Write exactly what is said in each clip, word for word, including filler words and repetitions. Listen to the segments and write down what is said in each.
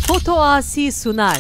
Foto Asi sunar.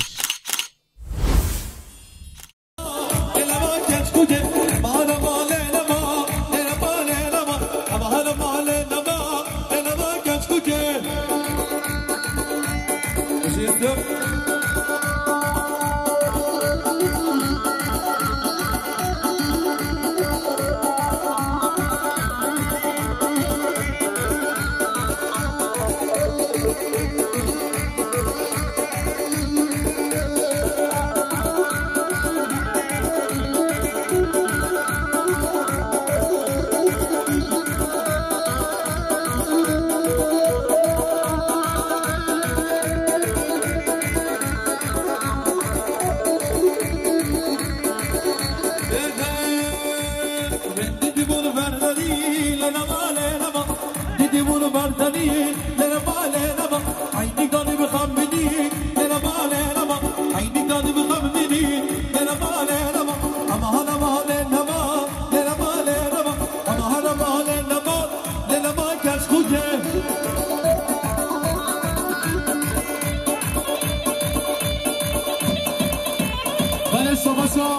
Belê şabaşa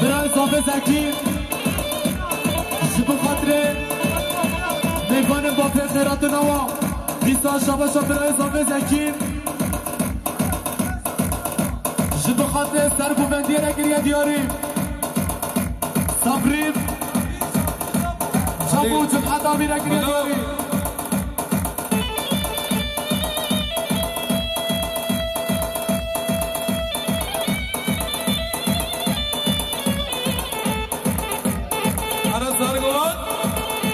birayê Zafê Zekî, ji bo xatirê mêvanên bafê xêratina wan. Dîsa şabaşa birayê Zafê Zekî. Ji bo xatirê sergovendiyê re kiriye diyarî. Sabrî Çabû Cumheta Mîre kiriye diyarî. Ara Sargovan.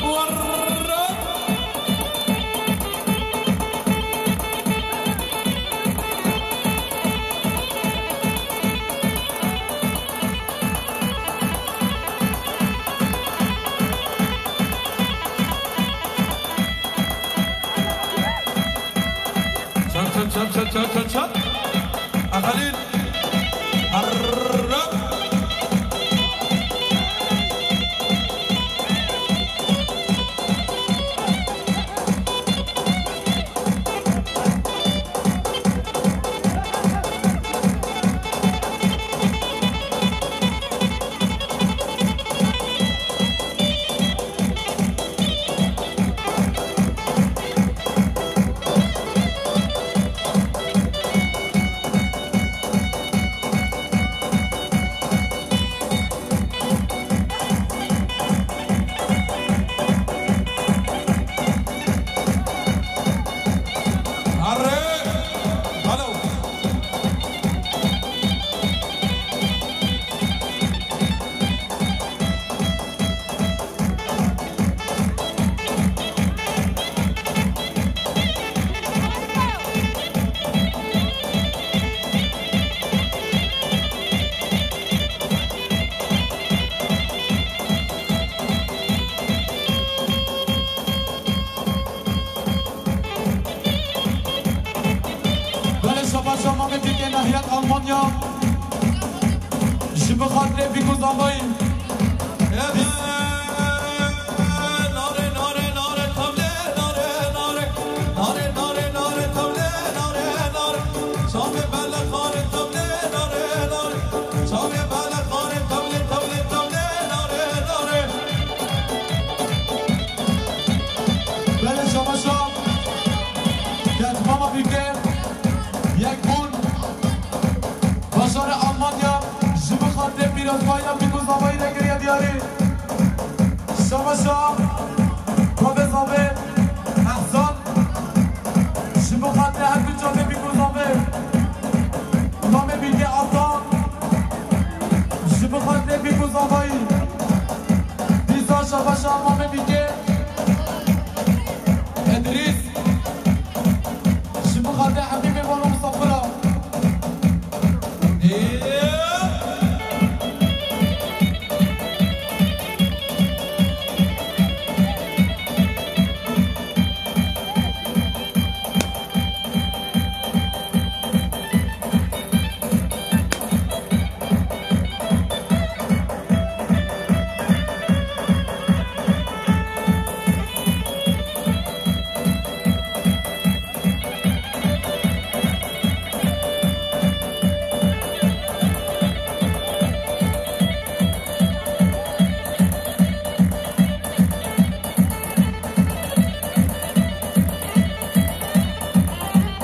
Warra. Çap, çap, çap. Axalîn. Arra. Arre! Alo! Belê şabaşa mamê Bîkê Nahiyet Almanya. Ji bo xatirê Bîk û Zavayî. Belê şabaşa Ketmama Bîkê. Yekbûn, bajarê Almanya, ji bo xatirê pîrozbahîna Bîk û Zavayî re kiriye diyarî. Şabaşa Babê Zavê Ehsan, ji bo xatirê her du çavê Bîk û Zavê. Mamê Bîkê Ata, ji bo xatirê Bîk û Zavayî. Dîsa şabaşa Mamê Bîkê Edrîs. Ji bo xatirê hemî mêvan û misafira.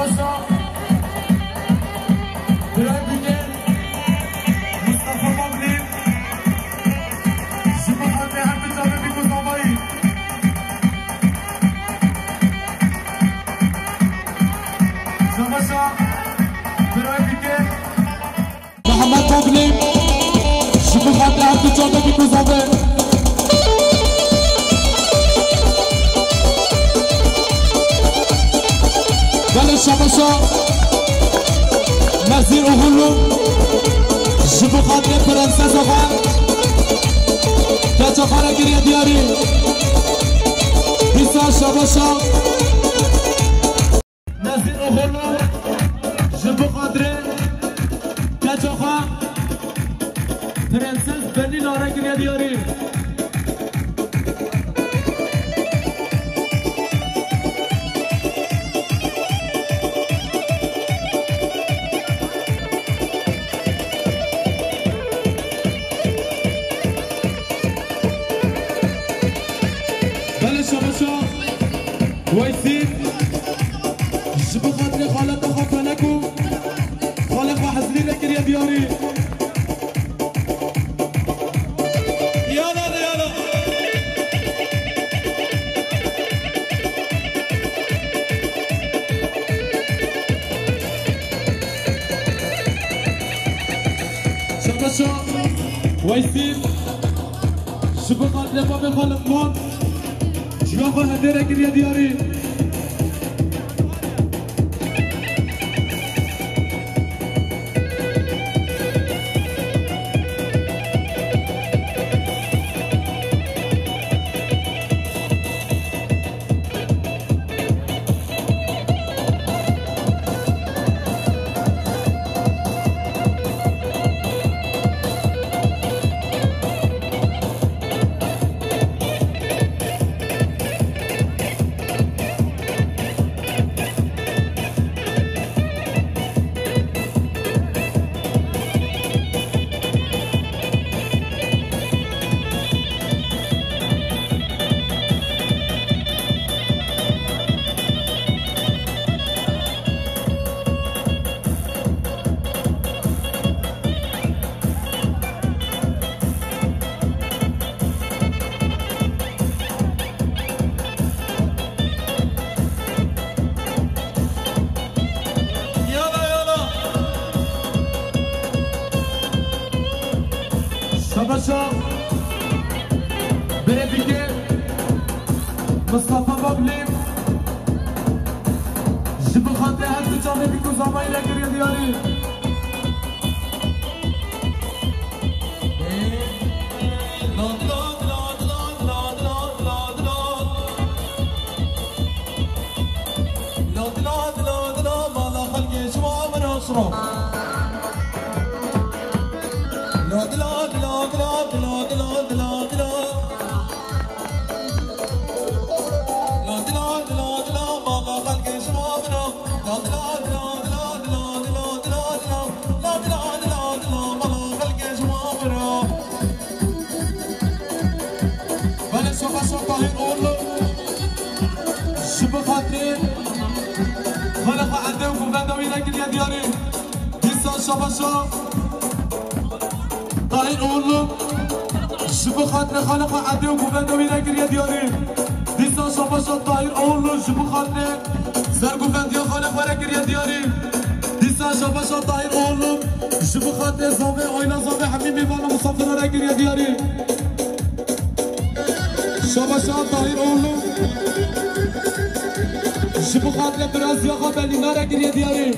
Paşa, birayê bike, Mustafa Baglî, ji bo xatirê her du çavê bîk û zavayî. Şabaşa, birayê bike. Mihemed Togli, ji bo xatirê her du çavê bîk û zavê. Belê şabaşa. Nezîr Oğullu, ji bo xatirê prensesa xwe, keça xwe re kiriye diyarî. Dîsa şabaşa. Nezîr Oxono ji bo xatirê keça xwe Prenses Benîla re kiriye diyarî. Belê şabaşa Weysî. Ji bo xatirê xaleta xwe Fenek û xalê xwe Hezrî re kiriye diyarî. Yala de yala. Şabaşa Weysî. Ji bo xatirê bavê xwe Luqman, çiya xwe hendê re kiriye diyarî. Yala, yala. Şabaşa. Belê bike. Mustafa Baglî. Ji bo xatirê her du çavê bîk û zavayî re kiriye diyarî. Belê şabaşa Tahîr Oğurlu. Ji bo xatirê xalê xwe erdê û govenda wî re kiriye diyarî. Dîsa şabaşa Tahîr Oğurlu. Ji bo xatirê xalê xwe erdê û govenda wî re kiriye diyarî. Dîsa şabaşa Tahîr Oğurlu ji bo xatirê sergovendiya xalê xwe re kiriye diyarî. Dîsa şabaşa Tahîr Oğurlu ji bo xatirê zavê, aîla zavê hemî mêvan û misafira re kiriye diyarî. Şabaşa Tahîr Oğurlu ji bo xatirê biraziya xwe Belîna re kiriye diyarî.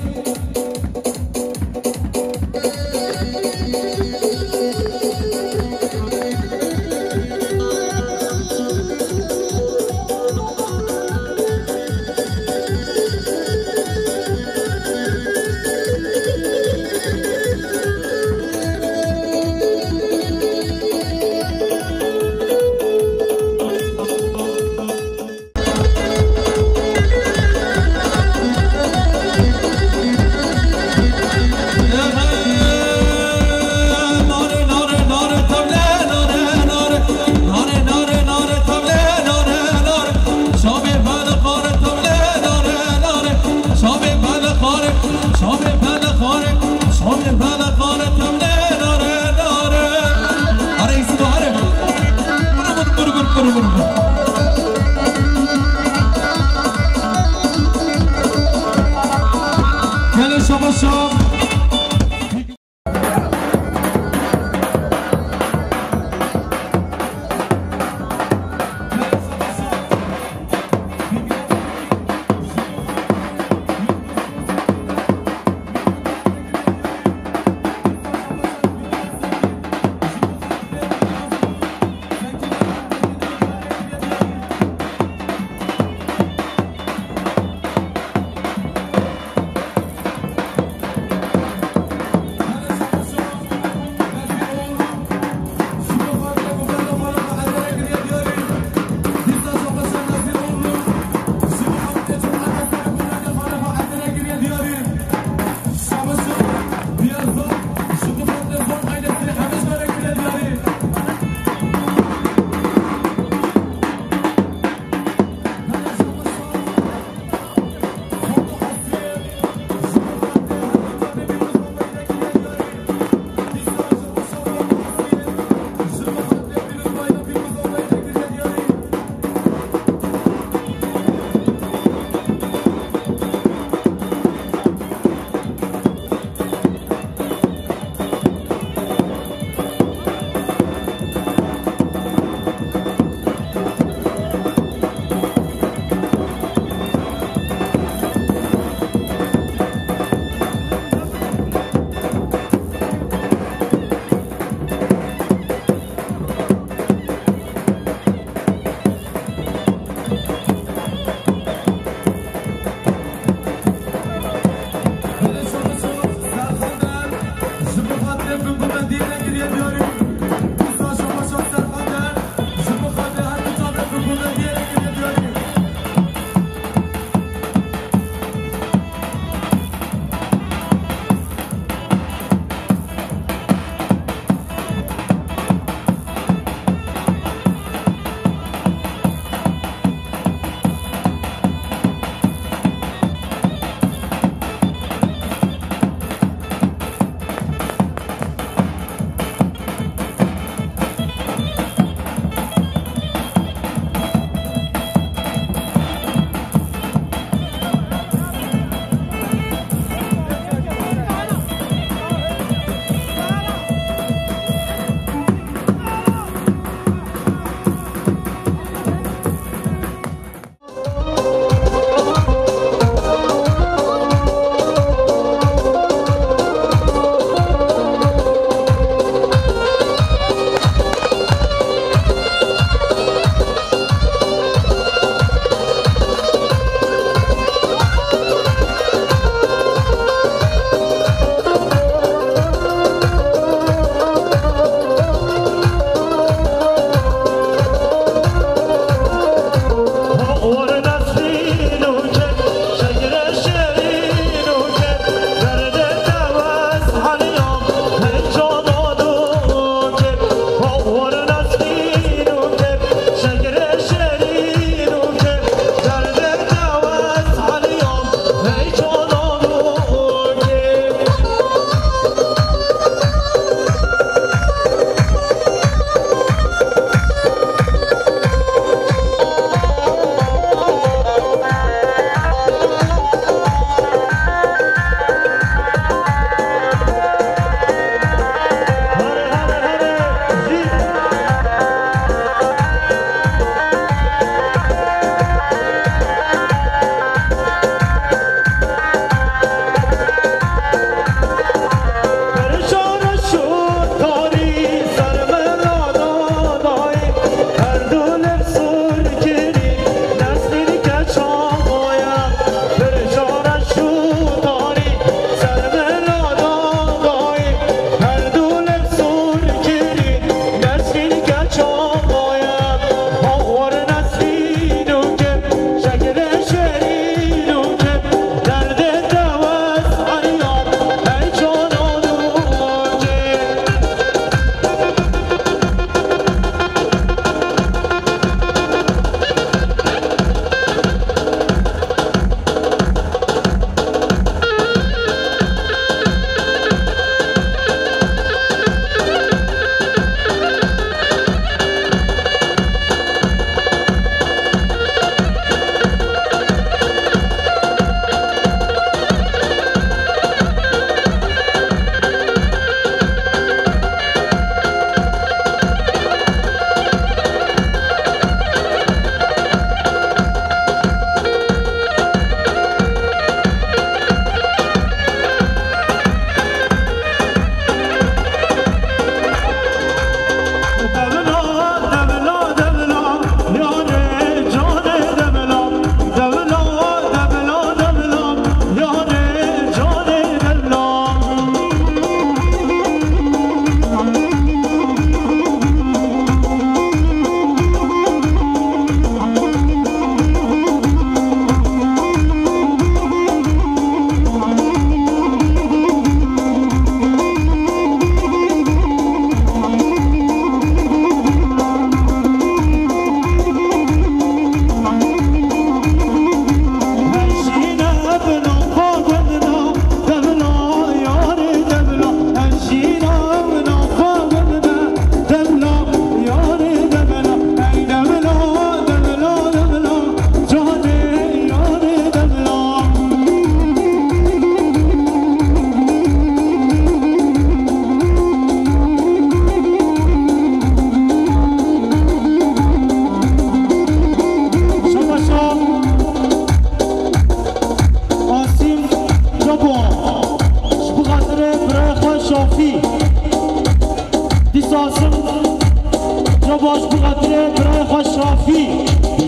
Ji xatirê birayê xwe Şafî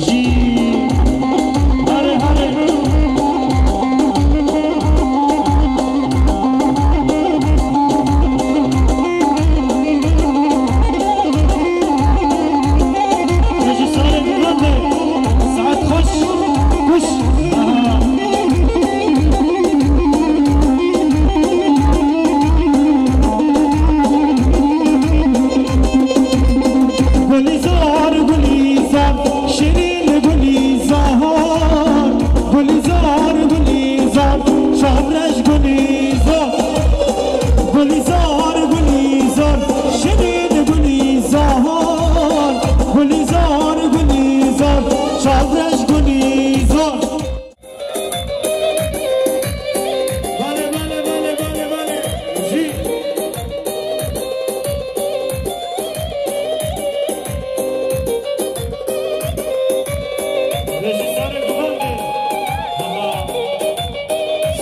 jî. Hare, hare. Rejîsorê Miran Bey, saet xweş, kuş. Aha. Gulîzar, Gulîzar, şirîn Gulîzar. Gulîzar, Gulîzar, çavreş Gulîzar. Gulîzar, Gulîzar, şirîn Gulîzar. Gulîzar, Gulîzar, çavreş Gulîzar. Bale, bale, bale, bale, bale. Jî. Rejîsorê guhande. Aha.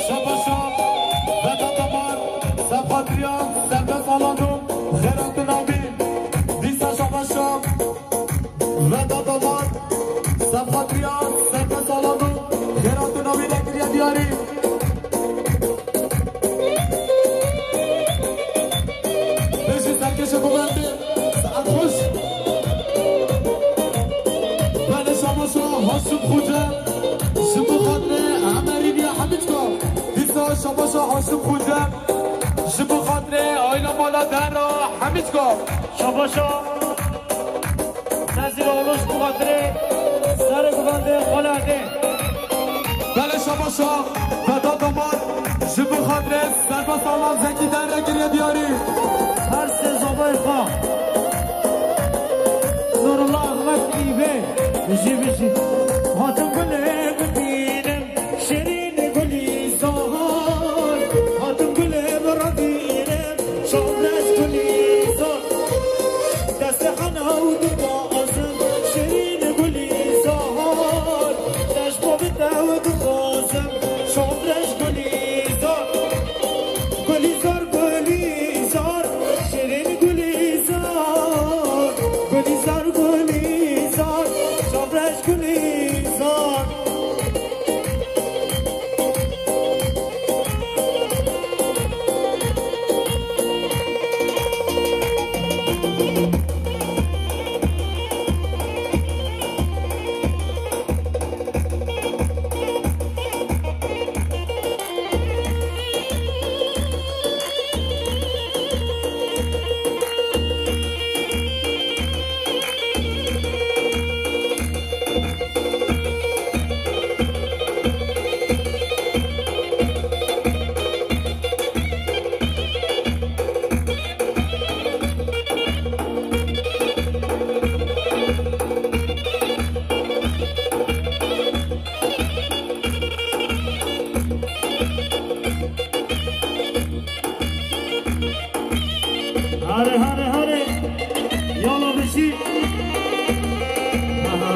Şabaşa, Vedat Amar, Sefat Riyaz, Serbest Alano, Xerat Navî. Dîsa şabaşa. Vedat Amar, Sefat Riyaz, Serbest Alano, Xerat Navî de kiriye diyarî. Beşi serkeşe bibende, saet xweş. Bele şabaşa Haşim Xoce, ji bo xatirê Emerîniya Hemîçka. Dîsa şabaşa Haşim Xoce, ji bo xatirê aîla mala dera Hemîçka. Şabaşa. Nezîr Oğluş, bi xatirê serê guhê xwe lê. Belê şabaşa, Vedat Amar, ji bi xatirê Serbest Alan Zekî Dere kiriye diyarî. Her sê zavayê xwe. Nurullah Ahmet Îbê, jî bijî. Hatim gulê bibînim, şêrîn Gulîzar, hatim gulê bi revînim, çavreş Gulîzar. Destê hena û dixwazim, şêrîn Gulîzar, te ji bo min te û dixwazim, çavreş Gulîzar. Gulîzar, Gulîzar, şêrîn Gulîzar, Gulîzar, Gulîzar, çavreş Gulîzar. Hare, hare, hare. Yala bijî. Aha.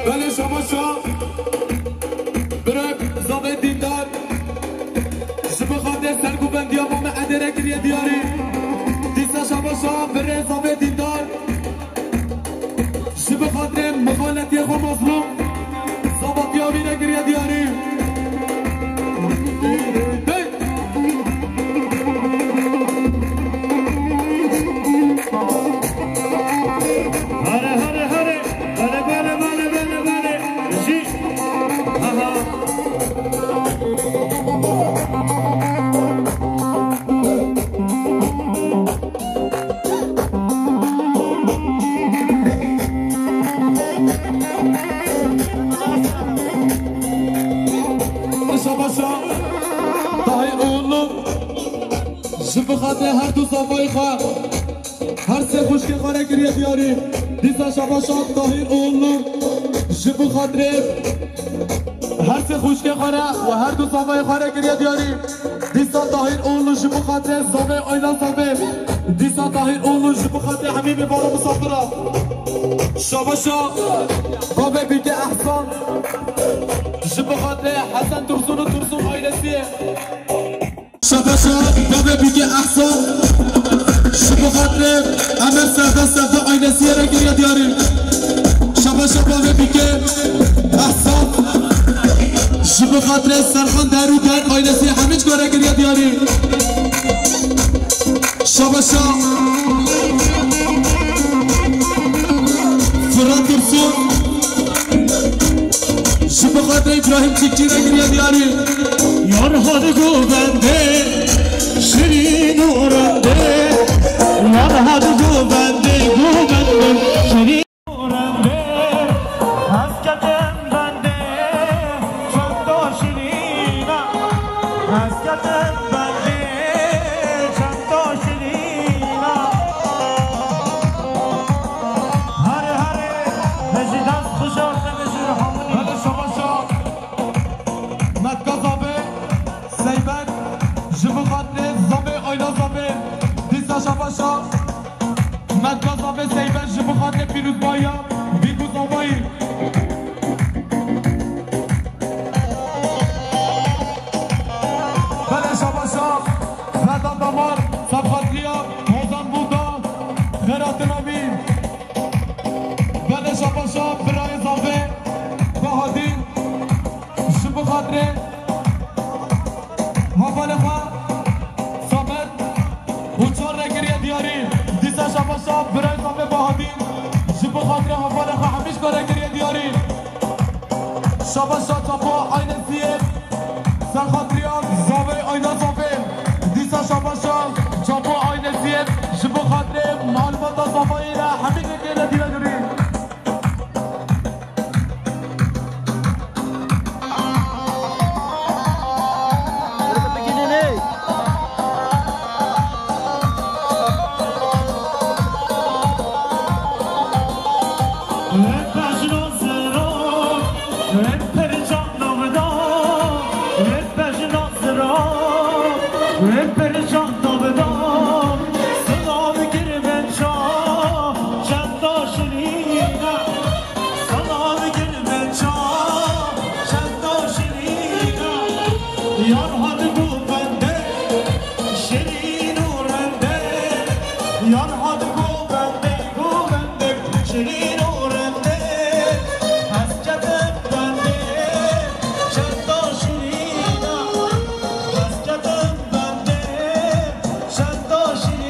Belê şabaşa. Birek zavê dîndar. Ji bi xatirê serguvendiya Mame Edêre kiriye diyarî. Dîsa şabaşa birê zavê dîndar. Ji bi xatirê mixaletiyê xwe mazlûm, zavatiya wî re kiriye diyarî. Hey! Hare, hare, hare! Bale, bale, bale, bale, bale! Jî! Aha! Şabaşa Tahir Oğlu, ji bi xatirê her du zavayê xwe, her sê xwişkê xwe re kiriye diyarî. Dîsa şabaşa Tahir Oğlu, ji bi xatirê her sê xwişkê xwe re û her du zavayê xwe re kiriye diyarî. Dîsa Tahir Oğlu ji bi xatirê zavê Ayla zavê. Dîsa Tahir Oğlu ji bi xatirê hemî mêvan û misafira. Şabaşa bavê Bîke Ehsan. Ji bi xatirê Hesen Tursun û Tursun ailesi. Şabaşa bavê Bîke Ehsan. Ji Bi xatirê Emer Serdar Serdar Aynesiye re kiriye diyarî. Şaba şaba ve bike. Ehsan. Ji bi xatirê Serxan Deru Dert Aynesiye hemî çi re kiriye diyarî. Şaba şa. Fırat Dursun. Ji bi xatirê Îbrahîm Çikçî re kiriye diyarî. Yar hadi govende, şirîn û rende. Yar hadi govende, govende, şirîn û rende. Ez ketim bende, çendo şirîna. Ez ketim bende, çendo şirîna. Hare hare, vejî dest xweş arte, vejî ruhamî. Hele şabaşa. Metka Zabê, Seyber, ji bo xatirê Zabê, Ayna Zabê, dîsa şabaşa. Metka Zabê, Seyber, ji bo xatirê pîrozbahiya Bîk û Zabayî. Belê şabaşa, Vedat Damar, serxatiriya Hozan Buda, xêr hatin amî. Belê şabaşa, birayê Zabê, Bahadîn. Ji bo xatirê hevalê xwe Samet û çar re kiriye diyarî. Dîsa şabaşa birayê Samet Bahadîn. Ji bo xatirê hevalê xwe hemî ji re kiriye diyarî. Şabaşa çapo Aynesiyê. Ser xatiriya Zavê Ayna Zavê. Dîsa şabaşa çapo Aynesiyê. Ji bo xatirê malbata Zavayê re hemî re kiriye diyarî. Salam gir me ça, çendo şirîna. Yar hat govende, şirîn û rende. Yar hat govende, govende, şirîn û rende. Ez ketim bende, çendo şirîna. Ez ketim bende, çendo şirîn.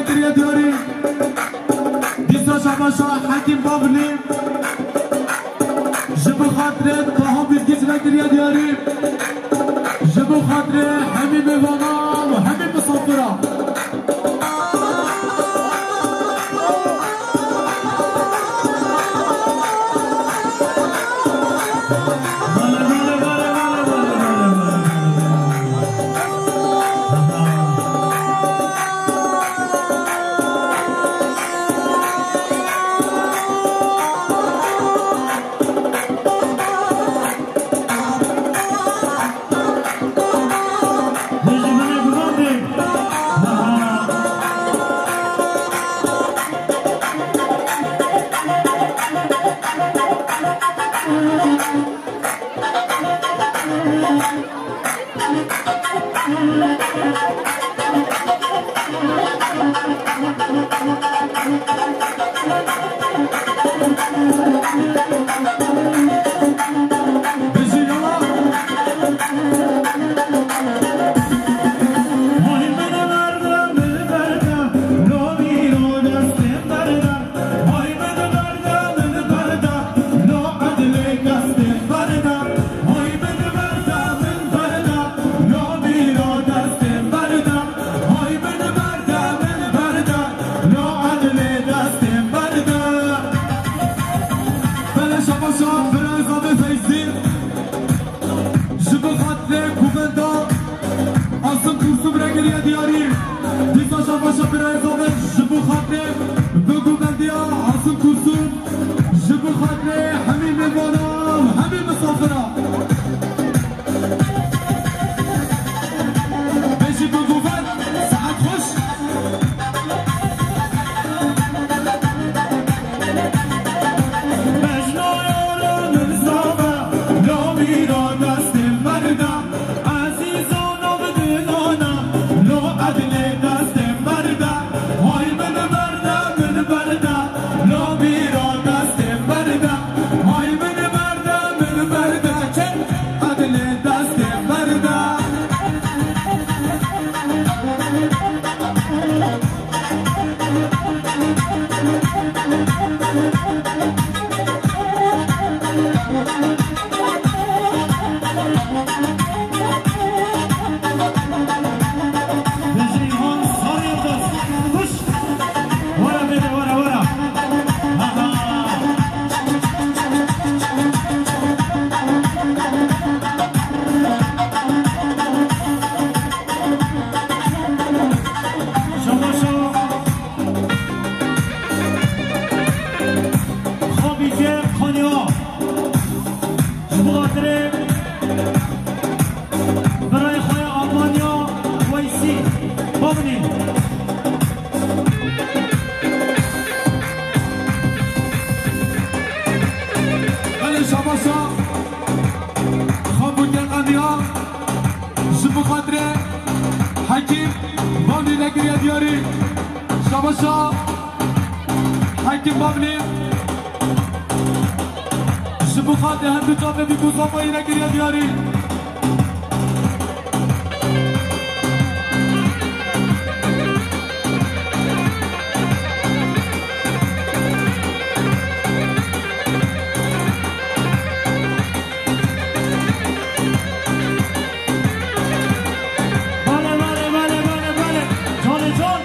Kiriye diyarî. Dîsa şabaşa Hekîm Bavlî. Ji bo xatirê Taha Bilgiç vekiriye diyarî. Ji bo xatirê hemî mêvana û hemî misafira. Belê şabaşa birayê Zavê Feyzî. Ji bo xatirê govenda Asim Kursum re kiriye diyarî. Dîsa şabaşa birayê Zavê ji bo xatirê bi govendiya Asim Kursum. Ji bo xatirê hemî mêvana û hemî misafira. Bejî bi govend, saet xweş. Xabîje Konya. Ji bo xatirê birayê xwe ya Almanya Weysî. Bavnî. Belê şabaşa Xabûke Qeniya. Ji bo xatirê Hekîm Bavnî nekiriye diyarî. Şabaşa Hekîm Bavlî. Ji bo xatirê her du çavê bî ku Zafayî nekiriye diyarî. Bale, bale, bale, bale, bale. Canê can.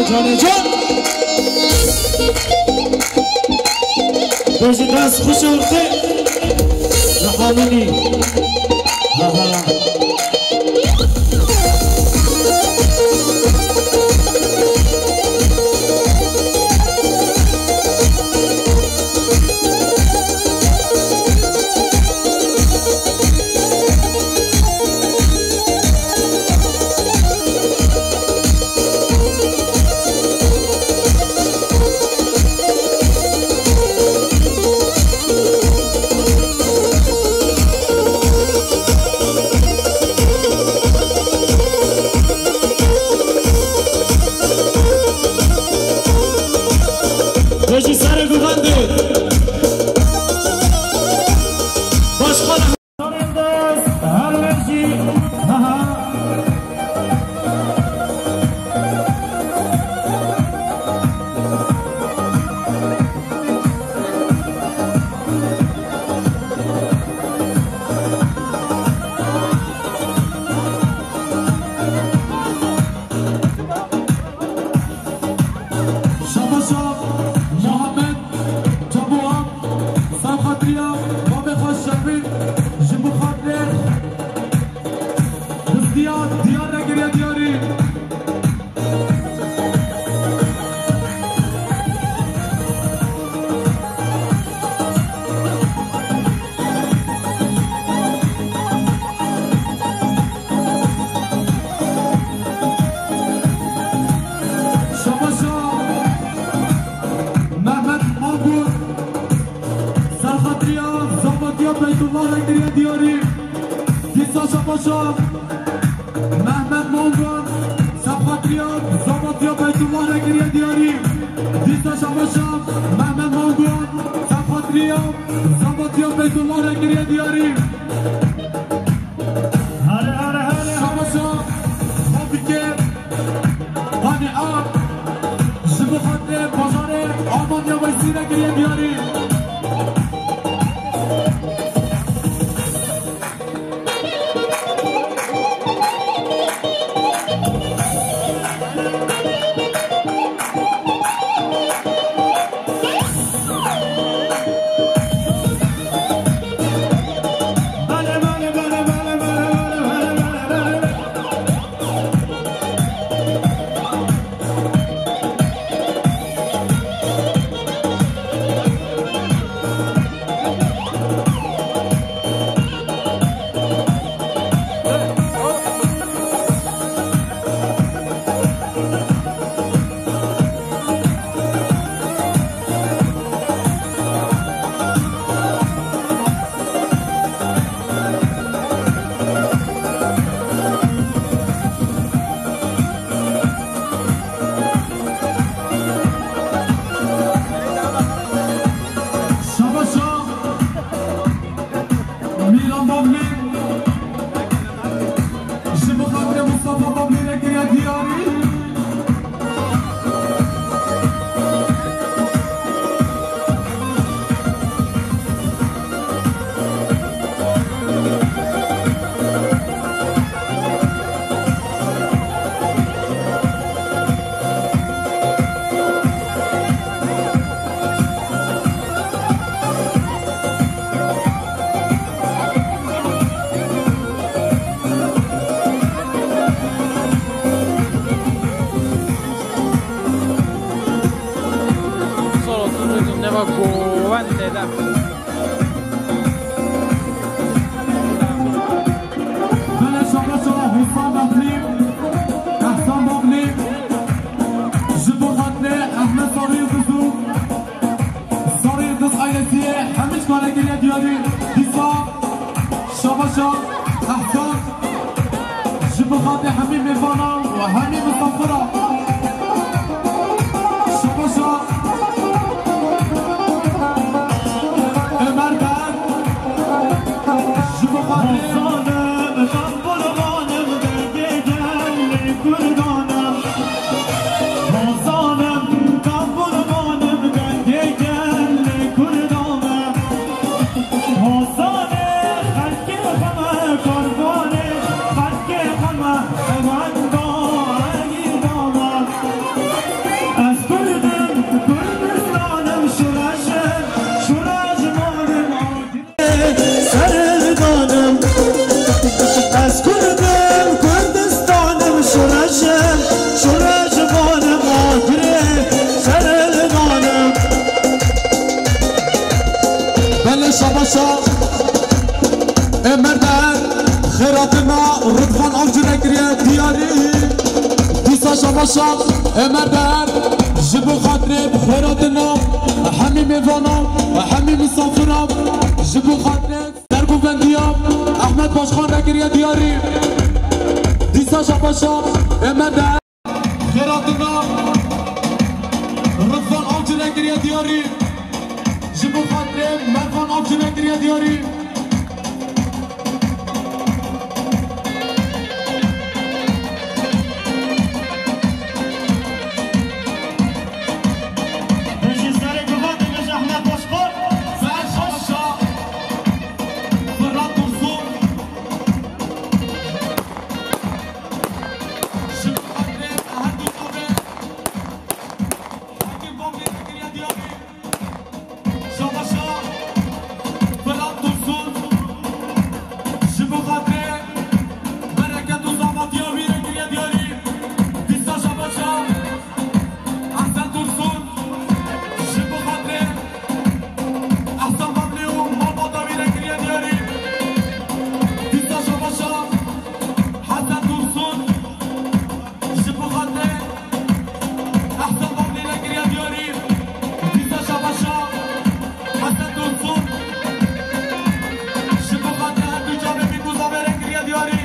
Canê can. Bêjin dest xweş e wextê. Li halînî. Ha ha. Rejî serê guvendê. Başkan. Her wê jî, ha ha. Şabaşa Muhammed Çabuhan, ser xatriya babê xwe Şevîn, ji bo xatirê ristiya diyar re kiriye diyarî. Şabaşa Mehmet Mangur, ser xatriya zavatiya Beytullah re kiriye diyarî. Dîsa şabaşa Mehmet Mangur, ser xatriya zavatiya Beytullah re kiriye diyarî. Dîsa şabaşa Mehmet Mangur, ser xatriya zavatiya Beytullah re kiriye diyarî. Şabaşa Xafike Qani'a, ji bo xatirê bajarê Almanya Weysî re kiriye diyarî. Şabaşa Mîran Bavlî, ji bo xatirê Mustafa Bavlî re kiriye diyarî. Solo, tu neva govendê de. Belê şabaşa Husam Behlî, Ehsan Bavlî, ji bo xatirê Ehmed Sarî Yildiz û Sarî Yildiz ailesiyê hemî ji me re kiriye diyarî. Dîsa şabaşa Ehsan. Ji bo xatirê hemî mêvanan û hemî misafira. Şabaşa Ömer Ber. Ji bo xatirê Zalim, qebûl banim, dengê gelê Kurdan e. Zalim, qebûl banim, dengê gelê Kurdan e. Hozanê xelkê xwe me, kurbanê xelkê xwe me, wenda Elî dame. Şaş, Ömer Değer, ji bo xatirê xêratina hemî mêvana, hemî misafira, ji bo xatirê sergovendiya Ehmed Başkan re kiriye diyarî. Dîsa şabaşa Ömer Değer. Xêratina Rizvan Avcı re kiriye diyarî. Ji bo xatirê Mervan Avcı re kiriye diyarî. Rejîserê guva dibêje Ehmed Başkan. Ser şaşa Fırat Dursun. Ji bo xatirê her du çavê Hekîm Bamlê kiriye diyarî. Şabaşa Fırat Dursun. Ji bo xatirê bereket û zavatiya wî re kiriye diyarî. Dîsa şabaşa Ehsen Dursun. Ji bo xatirê Ehsen Bamlê û malbata wî re kiriye diyarî. Dîsa şabaşa Hesen Dursun. Ji bo xatirê Ehsen Bamlê re kiriye diyarî. Dîsa şabaşa Hesen Dursun. Ji bo xatirê her du çavê Bîk û Zavê re kiriye diyarî.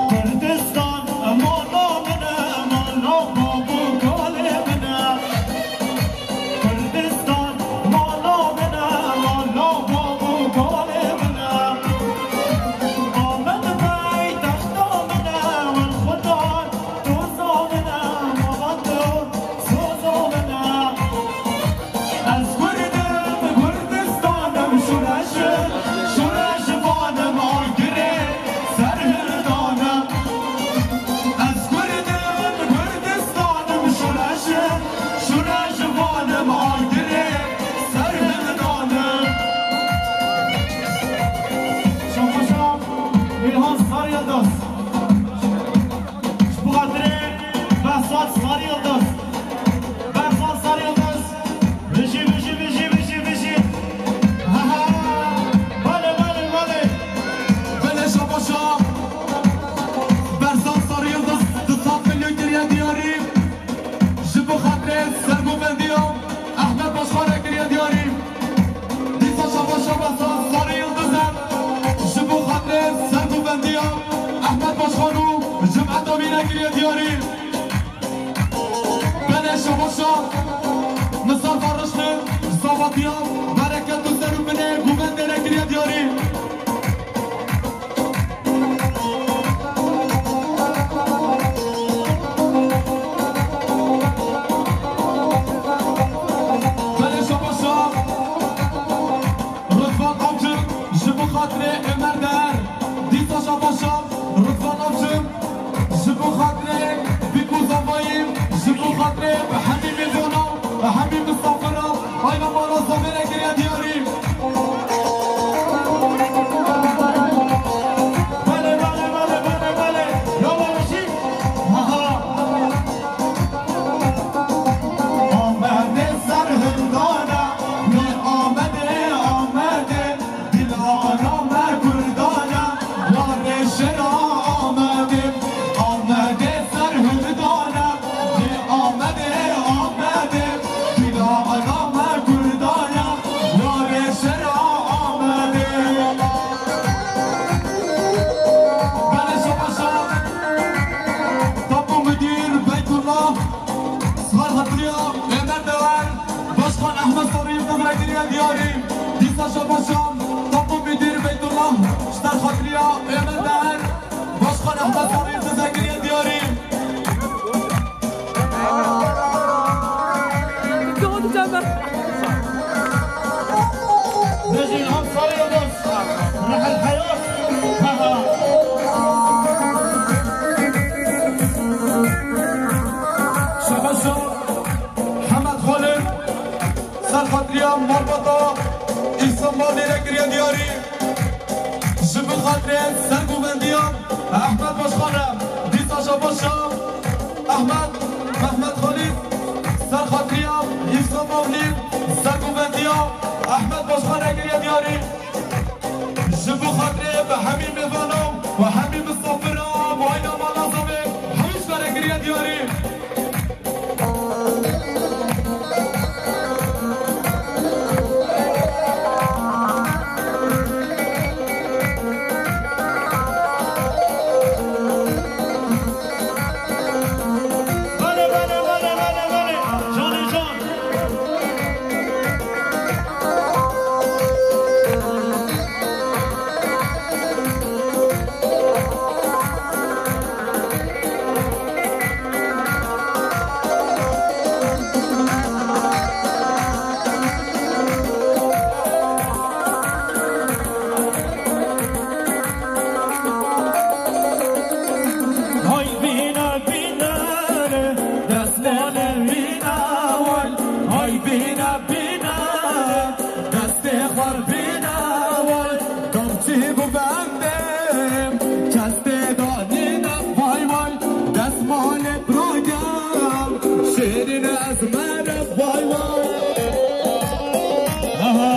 Kurdistan, mala min e, mala bab û kalê min e. Kurdistan, mala min e, mala bab û kalê min e. Amed paytexta min e, win xwe dar doza min e, mala soza min e. Ez Kurd im, Kurdistan im, şûreş im, şûreş van im, Agirê serhildan im. Ez Kurd im, Kurdistan im, şûreş im, şûreş van im, Agirê serhildan im. Şabaşa Îlhan Sarı Yıldız. Ji bo xatirê Behzat Sarı Yıldız. Behzat Sarı Yıldız. Bijî, bijî, bijî, bijî, bijî. Ha, ha. Belê, belê, belê. Belê şabaşa Behzat Sarı Yıldız du sed milyon kiriye diyarî. Ji bo xatirê sergovendiya Ehmed Başkan re kiriye diyarî. Dîsa şabaşa Behzat Sarı Yıldız e. Ji bo xatirê sergovendiya Ehmed Başkan û cemeta wî re kiriye diyarî. Belê şabaşa Misar Barışlı, zavatiya bereket û ser û binê govendê re kiriye diyarî. Belê şabaşa Rıdvan Avcı, ji bo xatirê Ömer Değer. Dîsa şabaşa Rıdvan Avcı, ji bo xatirê Bîk û Zavayî, ji bo xatirê hemî mêvana, hemî misafira, ayna mala Zavê re kiriye diyarî. Belê, belê, belê, belê, belê. Ya weşî. Ha, ha. Amedê serhildana, ne Amedê, Amedê. Dila ana me Kurdana, warê şera Amedê. Amedê serhildana, ne Amedê, Amedê. Dila ana me Kurdana, warê şera Amedê. Belê şabaşa Tapu Müdür Beytullah, Sar Hatriya Ömer Dever, Başkan Ahmet Sarı Yıldız re kiriye diyarî. Dîsa şabaşa Tapu Müdür Beytullah, Sar Hatriya Ömer Dever, Başkan Ahmet Sarı Yıldız re kiriye diyarî. Doğru cevap. Necil Hamsar Yıldız, Rahel Hayat, Taha. Şabaşa Hemed Xalid, Xatriya malbata Îhsan Bavlî re kiriye diyarî. Ji bo xatirê sergovendiya Ehmed Başkan e. Dîsa şabaşa Ehmed, Mehmet Xalîd, ser xatriya Îhsan Bavlî, sergovendiya Ehmed Başkan re kiriye diyarî. Ji bo xatirê bi hemî mêvanan û hemî misafira û ayna mala zavê hemî ji me re kiriye diyarî. Belê, belê, belê, belê, belê. Canê can. Hay bîna bîna re, destê xwe bîna wal. Hay bîna bîna re, destê xwe bîna wal. Dam çi bû bendê, kes tê da nîne vay vay. Destmalê bira gel, şêrîn ez mere vay vay. Aha.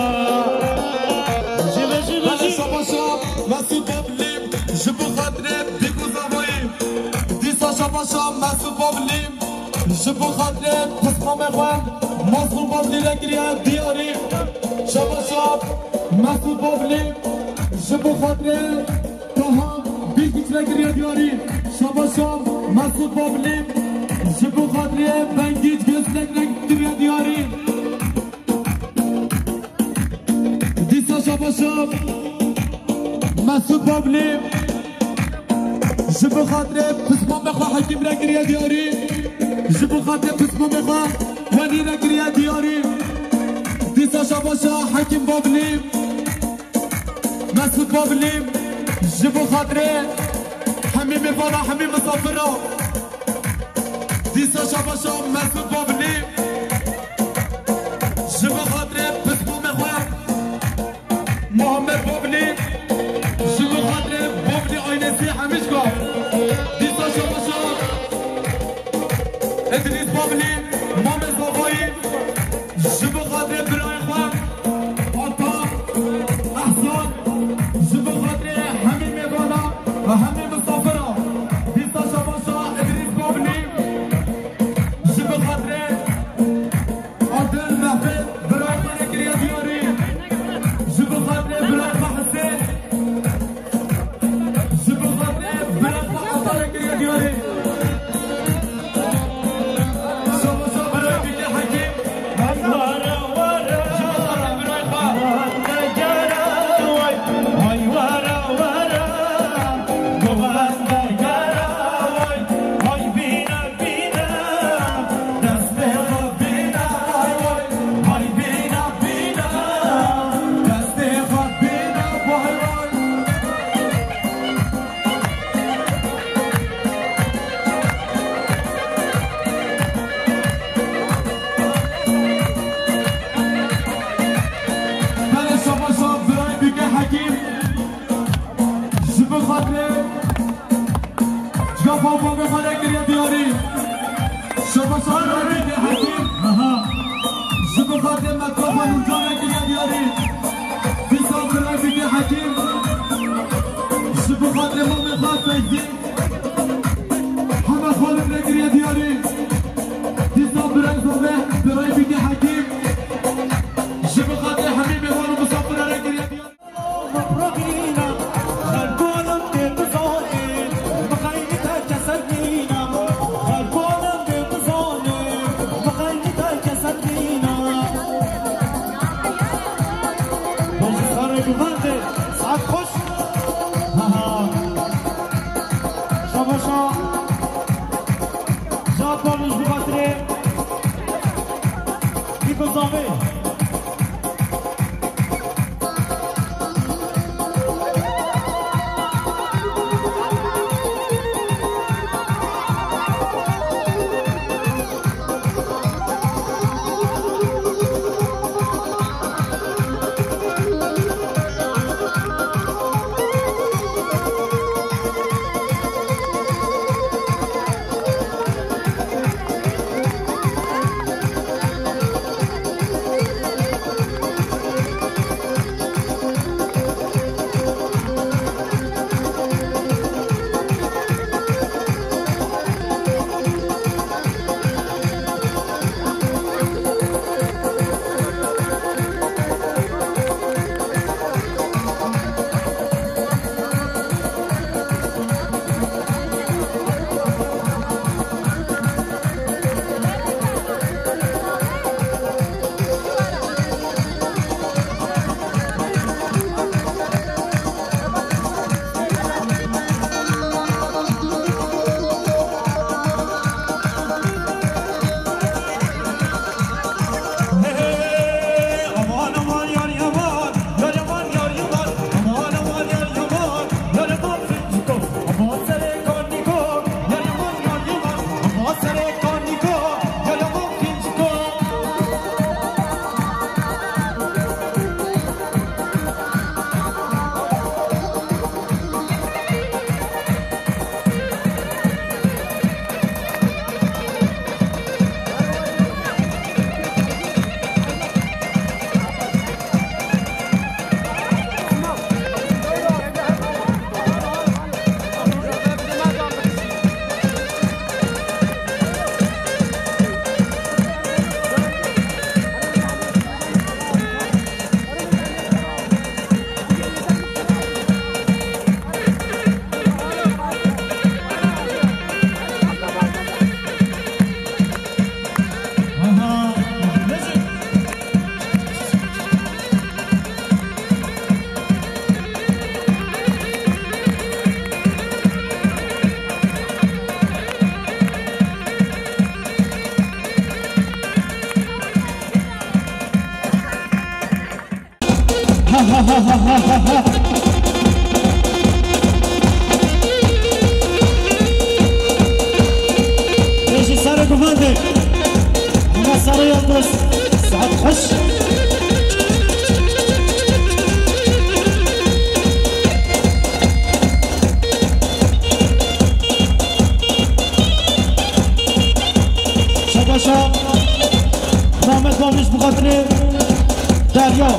Jî ve, jî ve, jî. Şabaşa Mesûd Bablî, ji bo xatirê dîk û zavayî. Dîsa şabaşa Mesûd Bablî, ji bo xatirê pismamê xwe Mazlûm Bablî re kiriye diyarî. Şabaşa Mesûd Bablî, ji bo xatirê Taha Bilgiç re kiriye diyarî. Şabaşa Mesûd Bablî, ji bo xatirê Bengîç Gözlek re kiriye diyarî. Dîsa şabaşa Mesûd Bablî, ji bo xatirê pismamê xwe Hekîm re kiriye diyarî. Ji bo xatirê pismamê xwe Wenî re kiriye diyarî. Dîsa şabaşa Hekîm Bablî, Mesûd Bablî, ji bo xatirê hemî mêvana, hemî misafira. Dîsa şabaşa Mesûd Bablî, ji bo xatirê pismamê xwe Muhammed Bablî, ji bo xatirê Bablî ailesî hemî ji gav. Dîsa şabaşa Îdrîs Bablî, mamê zavayî, ji bo xatirê birayê xwe Ata Ehsan, ji bo xatirê hemî mêvana, hemî misafira. Dîsa şabaşa Îdrîs Bablî, ji bo xatirê Adil Mehmet, birayê xwe re kiriye diyarî. Ji bo xatirê birayê xwe Husên, ji bo xatirê birayê xwe Ata re kiriye diyarî. Şabaşa birayê Bîkê Hekîm. Ji bo xatirê birayê xwe. Belê şabaşa birayê Bîkê Hekîm. Ji bo xatirê Gafa bavê xwe re kiriye diyarî. Şabaşa birayê Bîkê Hekîm. Aha. Ji bo xatirê Metwafa Nurcan re kiriye diyarî. Dîsa birayê Bîkê Hekîm. Ji bo xatirê mamê xwe Feyzî. Heme Xalid re kiriye diyarî. Dîsa birayê Zobeh, birayê Bîkê Hekîm. Ji bo xatirê hemî mêvan û misafira re kiriye diyarî. Saet xweş. Şabaşa. Jat babiş bi xatirê. Dîko zavê. Bêjî serê guvendê. Hema serê Yildiz. Saet xweş. Şabaşa Mehmet Babiş bi xatirê Derya.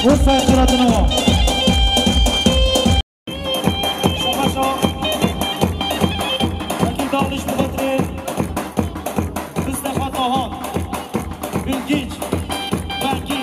Urfa Qiratinova. Şabaşa Bekir Dağlış bi xatirê Mustafa Taha. Bilgiç. Belki.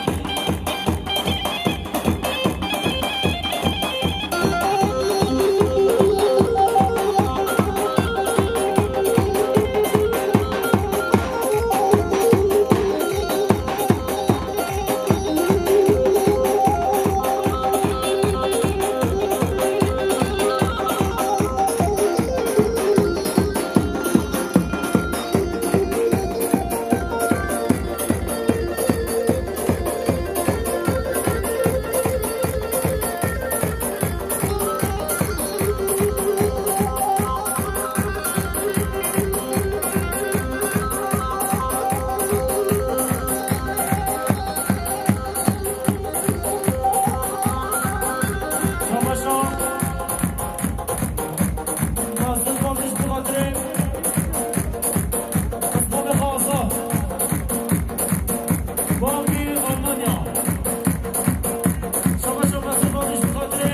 Savaşa. Nasıl konuştuk hatırı? Bobby Almanya. Şaba şaba şaba ji xatirê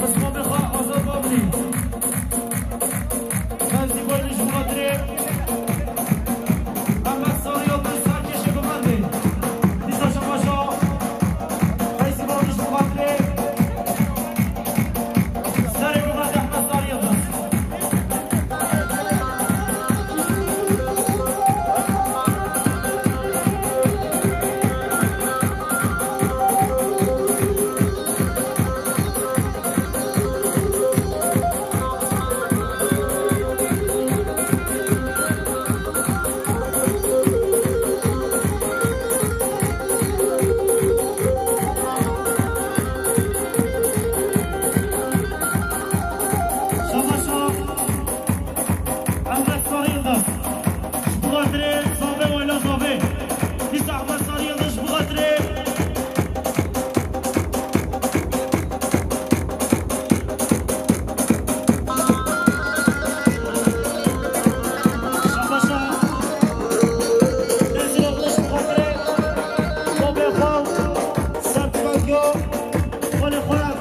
Osman Mexa Azad Babli. Fevzi Boylu ji xatirê Mehmet Sarı Yıldız, her keşe bimendê. Dîsa şaba şa Fevzi Babli ji xatirê Serê bimendê Mehmet Sarı Yıldız. Şaba şa. Ahmet Sarı Yıldız. Ji bo xatirê Zave, Wayla Zave. Dîsa Ahmet Sarı Yıldız ji bo xatirê. Şabaşa. Dezî Yıldız ji bo xatirê. Zave xwe. Sertifikatyo. Xwelê xwe.